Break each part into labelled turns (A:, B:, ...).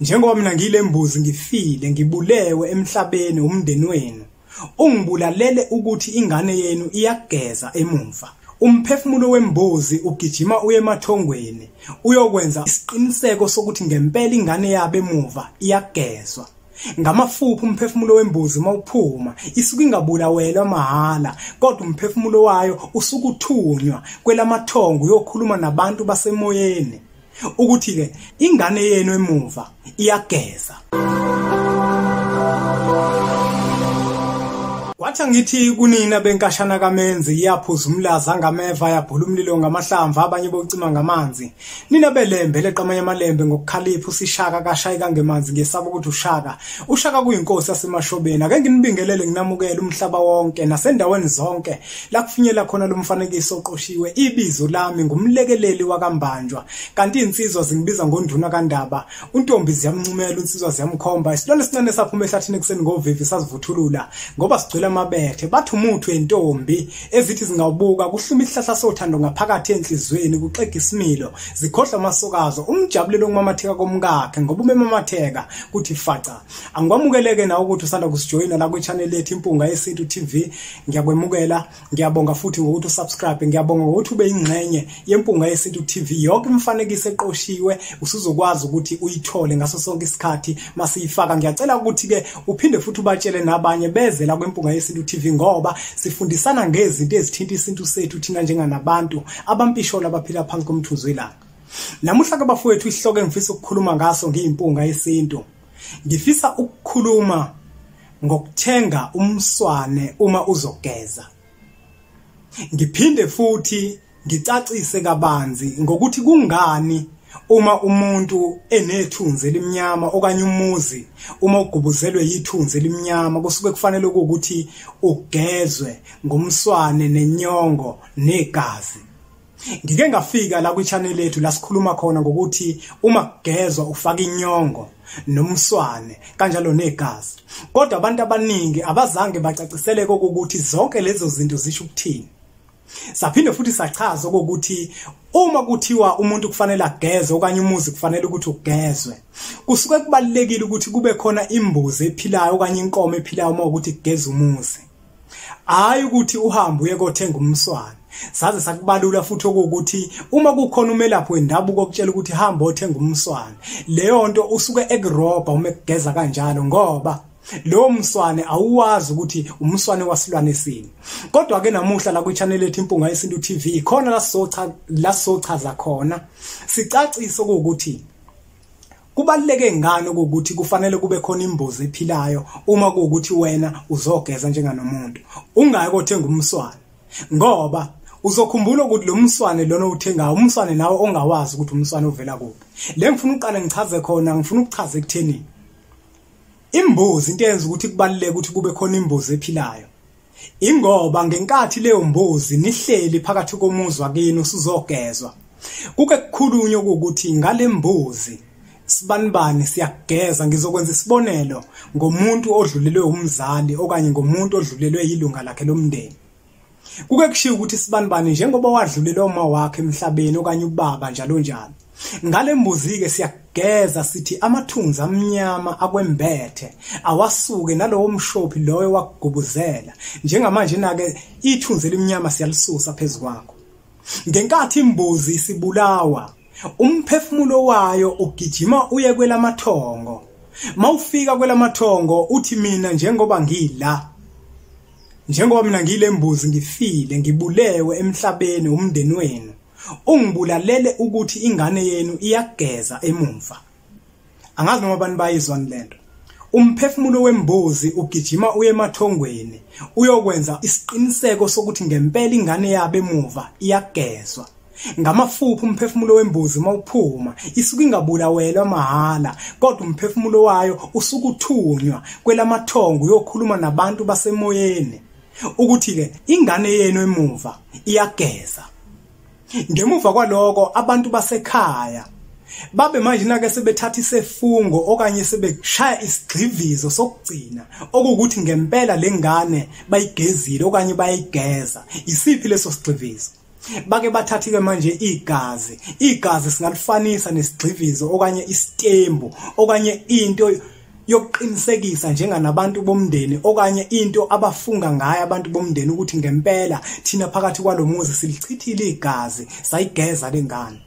A: Njengoba mina ngile mbuzi ngifile ngibulewe emhlabeni umndeni wenu, ungibulalele ukuthi ingane yenu iyageza emuva. Umphefumulo wembuzi ugijima uye emathongweni uyokwenza isiqiniseko sokuthi ngempela ingane yabo emuva iyagezwa. Ngamafuphi umphefumulo wembuzi mawuphuma isuke ingabulawelwa mahhala, kodwa umphefumulo wayo usuke uthunywa kwelamathongo uyokhuluma nabantu basemoyeni ukuthi ke ingane yenu emuva iyageza. Kwathi ngithi kunina benkashana kaMenzi, iyaphuza umlaza ngameva, yabhula umlilo ngamahlamvu, abanye bocima ngamanzi. Nina belembe leqamanye amalembe ngokukhalipha, usishaka kashayi kangemanzi, ngesaba ukuthi ushaka. Ushaka kuyinkosi yasemashobeni. Ake nginibingelele nginamukele umhlaba wonke nasendaweni zonke la kufinyela khona lo mfanekiso oqoshiwe. Ibizo lami ngumlekeleli wakaMbanjwa, kanti insizwa zingibiza ngonduna kaNdaba. Untombi ziyamncumela, insizwa ziyamkhomba. Isilwane esincane saphuma ehlathini ekuseni ngovivi sazivuthulula ngoba sigcwele amabethe. Bathi umuthi wentombi ezithi zingawubuka kuhluma isihlahla sothando ngaphakathi enhlizweni, kuxega isimilo, zikhohlwa amasokazo. Umjabulelo okumamatheka komkakhe ngoba umemamatheka kuthi faca. Angikwamukeleke nawe ukuthi usanda kusijoyina la kwi-channel yethu Impunga Yesintu TV. Ngiyakwemukela, ngiyabonga futhi ngokuthi usubscribe, ngiyabonga ngokuthi ube ingxenye yeMpunga Yesintu TV. Yonke imifanekiso eqoshiwe usuzokwazi ukuthi uyithole ngaso sonke isikhathi masiyifaka. Ngiyacela ukuthi ke uphinde futhi ubatshele nabanye beze la kwiMpunga Yesintu TV, ngoba sifundisana ngezinto ezithinta isintu sethu thina njenganabantu abampisholo abaphila phansi komthunzi welanga. Namuhla ke bafowethu, isihloko engifisa ukukhuluma ngaso ngiyiMpunga Yesintu, ngifisa ukukhuluma ngokuthenga umswane uma uzogeza. Ngiphinde futhi ngicacise kabanzi ngokuthi kungani uma umuntu enethunzi elimnyama okanye umuzi uma ugubuzelwe yithunzi elimnyama kusuke kufanele ukuthi ugezwe ngomswane nenyongo negazi. Ngike ngafika la kwi-channel yethu la sikhuluma khona ngokuthi uma kugezwa ufaka inyongo nomswane kanjalo negazi, kodwa abantu abaningi abazange bacaciseleke ukuthi zonke lezo zinto zisho ukuthini. Saphinde futhi sachaza ukuthi uma kuthiwa umuntu kufanele ageze okanye umuzi kufanele ukuthi ugezwe, kusuke kubalulekile ukuthi kube khona imbuzi ephilayo okanye inkomo ephilayo uma ukuthi kugeza umuzi, hayi ukuthi uhambe uye kothenga umswane. Saze sakubalula futhi ukuthi uma kukhona umelaphi wendabuko okutshela ukuthi hamba othenga umswane, leyo nto usuke ekurobha uma ekugeza kanjalo, ngoba lo mswane awuwazi ukuthi umswane wasilwane sini. Kodwa ke namuhla la kwi-channel yethu Impunga Yesintu TV ikhona la sochaza khona, sicacise ukuthi kubaluleke ngani ukuthi kufanele kube khona imbuzi ephilayo uma kuwukuthi wena uzogeza njenganomuntu, ungayi kothenga umswane, ngoba uzokhumbula ukuthi lo mswane lona uthengayo umswane nawe ongawazi ukuthi umswane uvela kuphi. Le ngifuna uqale ngichaze khona, ngifuna ukuchaza ekutheni imbuzi into eyenza ukuthi kubaluleke ukuthi kube khona imbuzi ephilayo, ingoba ngenkathi leyo mbuzi nihleli phakathi komuzi wakini usuzogezwa, kuke kukhulunywe ukuthi ngale mbuzi sibanibani siyageza. Ngizokwenza isibonelo ngomuntu odlulelwe umzali okanye ngomuntu odlulelwe yilunga lakhe lomndeni. Kuke kushiwo ukuthi sibanibani njengoba wadlulelwa uma wakhe emhlabeni okanye ubaba njalo njalo, ngale mbuzi ke siyageza sithi amathunzi amnyama akwembethe awasuke nalowo mshophi loyo wakugubuzela. Njengamanje na ke ithunzi elimnyama siyalisusa phezu kwakho. Ngenkathi imbuzi isibulawa, umphefumulo wayo ugijima uye kwelamathongo. Mawufika kwelamathongo uthi mina njengoba ngila, njengoba mina ngile mbuzi ngifile ngibulewe emhlabeni umndeni wenu, ungibulalele ukuthi ingane yenu iyageza emuva. Angazi noma abantu bayizwani lento. Umphefumulo wembuzi ugijima uye emathongweni uyokwenza isiqiniseko sokuthi ngempela ingane yabo emuva iyagezwa. Ngamafuphi umphefumulo wembuzi mawuphuma isuke ingabulawelwa mahhala, kodwa umphefumulo wayo usuke uthunywa kwelamathongo uyokhuluma nabantu basemoyeni ukuthi ke ingane yenu emuva iyageza. Ngemuva kwaloko abantu basekhaya babe manje nake sebethatha isefungo okanye sebeshaya isigxivizo sokugcina okuwukuthi ngempela lengane bayigezile okanye bayigeza. Isiphi leso sigxivizo? Bake bathathe ke manje igazi. Igazi singalifanisa nesigxivizo okanye isitembu okanye into yokuqinisekisa njenganabantu bomndeni okanye into abafunga ngayo abantu bomndeni ukuthi ngempela thina phakathi kwalomuzi silichithile igazi, sayigeza lengane.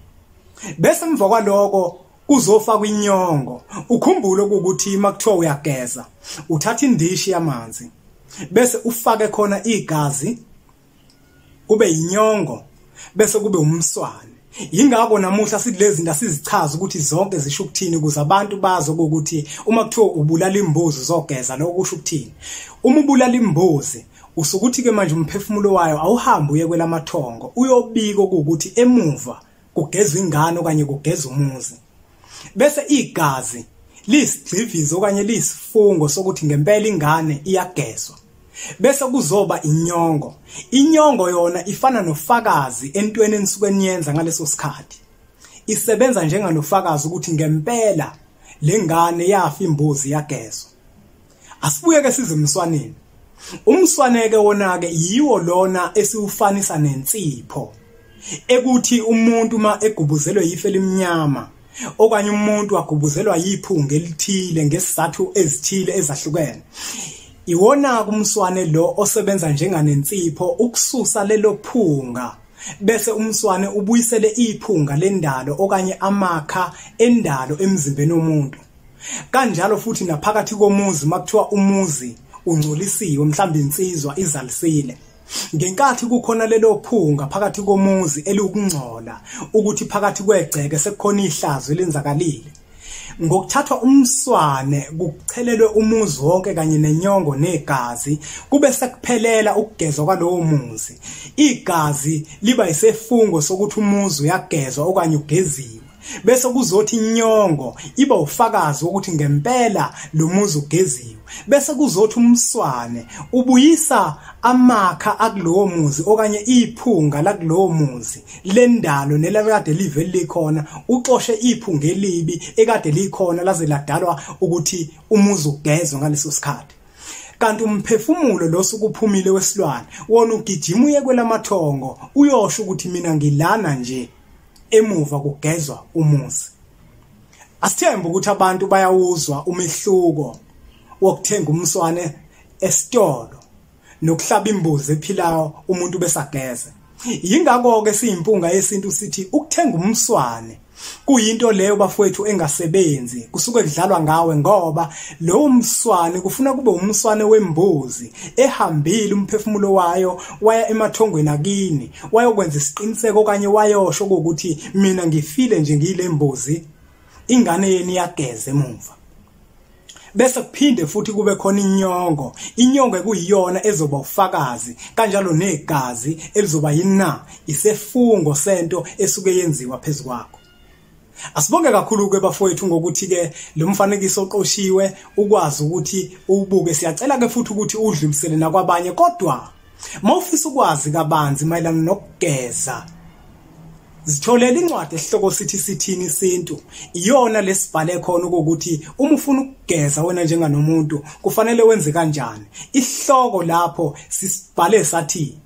A: Bese emva kwaloko kuzofakwa inyongo. Ukhumbule ukuthi makuthiwa uyageza, uthatha indishi yamanzi bese ufake khona igazi, kube inyongo, bese kube umswane. Yingakho namuhla sithi lezi zinto asizichaza ukuthi zonke zisho ukuthini ukuze abantu bazi ukuthi uma kuthiwa ubulala imbuzi uzogeza, lokho kusho ukuthini. Uma ubulala imbuzi usukuthi ke manje umphefumulo wayo awuhambi uye kwelamathongo, uyobika ukuthi emuva kugezwa ingane okanye kugezwa umuzi. Bese igazi liyisigxivizo okanye liyisifungo sokuthi ngempela ingane iyagezwa. Bese kuzoba inyongo. Inyongo yona ifana nofakazi entweni enisuke niyenza ngaleso sikhathi. Isebenza njenganofakazi ukuthi ngempela lengane yafa imbuzi yagezwa. Asibuye ke size emswaneni. Umswane ke wona ke yiwo lona esiwufanisa nensipho, ekuthi umuntu uma egubuzelwe yife elimnyama okanye umuntu agubuzelwa yiphunga elithile ngesizathu ezithile ezahlukene, iwona kumswane lo osebenza njenganensipho ukususa lelo phunga, bese umswane ubuyisele iphunga lendalo okanye amakha endalo emzimbeni womuntu. Kanjalo futhi naphakathi komuzi makuthiwa umuzi ungcolisiwe, mhlawumbe insizwa izalisile, ngenkathi kukhona lelo phunga phakathi komuzi eliwukungcola, ukuthi phakathi kwegceke sekukhona ihlazo elenzakalile, ngokuthathwa umswane kuchelelwe umuzi wonke kanye nenyongo negazi, kube sekuphelela ukugezwa kwalowo muzi. Igazi liba isifungo sokuthi umuzi uyagezwa okanye ugeziwe, bese kuzothi inyongo iba ufakazi ukuthi ngempela lo muzi ugeziwe, bese kuzothi umswane ubuyisa amakha akulowo muzi okanye iphunga lakulowo muzi lendalo nelakade live likhona, uxoshe iphunga elibi ekade likhona laze ladalwa ukuthi umuzi ugezwe ngaleso sikhathi. Kanti umphefumulo lo sukuphumile wesilwane wona ugijima uye kwelamathongo, uyosho ukuthi mina ngilana nje emuva kugezwa umuzi. Asithembe ukuthi abantu bayawuzwa umehluko wokuthenga umswane esitolo nokuhlaba imbuzi ephilayo umuntu besageze. Yingakho ke siyimpunga yesintu sithi ukuthenga umswane kuyinto leyo bafowethu engasebenzi, kusuke kudlalwa ngawe, ngoba lowo mswane kufuna kube umswane wembuzi ehambile umphefumulo wayo waya emathongweni akini, wayokwenza isiqiniseko okanye wayosho ukuthi mina ngifile nje ngiyile mbuzi, ingane yeni iyageza emuva. Bese kuphinde futhi kube khona inyongo, inyongo ekuyiyona ezoba ufakazi, kanjalo negazi elizoba yina isefungo sento esuke yenziwa phezu kwakho. Asibonge kakhulu ke bafowethu ngokuthi ke lo mfanekiso oqoshiwe ukwazi ukuthi ubuke. Siyacela ke futhi ukuthi udlulisele nakwabanye, kodwa mawufisa ukwazi kabanzi mayelana nokugeza, zitholele incwadi esihloko sithi sithini isintu. Iyona lesibhale khona ukuthi uma ufuna ukugeza wena njenganomuntu kufanele wenze kanjani. Isihloko lapho sisibhale sathi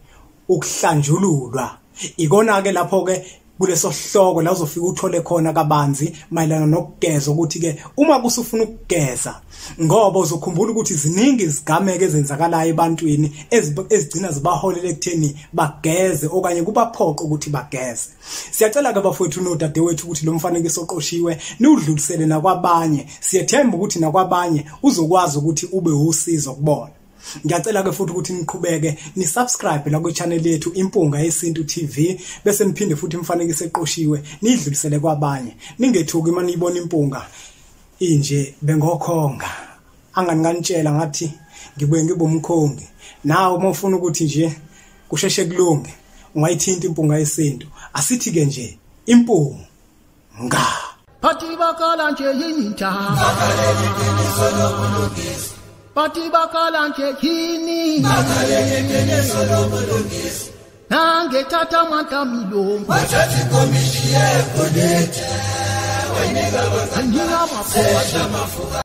A: ukuhlanjululwa. Ikona ke lapho ke kuleso sihloko la uzofika uthole khona kabanzi mayelana nokugeza, ukuthi ke uma kusufuna ukugeza, ngoba uzokhumbula ukuthi ziningi izigameko ezenzakalayo ebantwini ezigcina zibaholele ekutheni bageze okanye kubaphoqa ukuthi bageze. Siyacela ke bafowethu nodadewethu ukuthi lo mfanekiso oqoshiwe niwudlulisele nakwabanye. Siyethemba ukuthi nakwabanye uzokwazi ukuthi ube usizo kubona. Ngiyacela ke futhi ukuthi niqhubeke ni subscribe la ku channel yethu Impunga Yesintu TV, bese niphinde futhi imfanekiso eqoshiwe nidlulisele kwabanye. Ningethuki uma niyibona impunga inje bengokhonga, anganganitshela ngathi ngibuye ngibe umkhongi. Nawe uma ufuna ukuthi nje kusheshe kulunge ungayithinta Impunga Yesintu. Asithi ke nje impunga
B: phathi bakala nje yini njalo Bathi bakala nje yini nangethatha amandla milongo
C: wathatha ikomishi yegolide wayinika
B: wayinika
C: amafuka.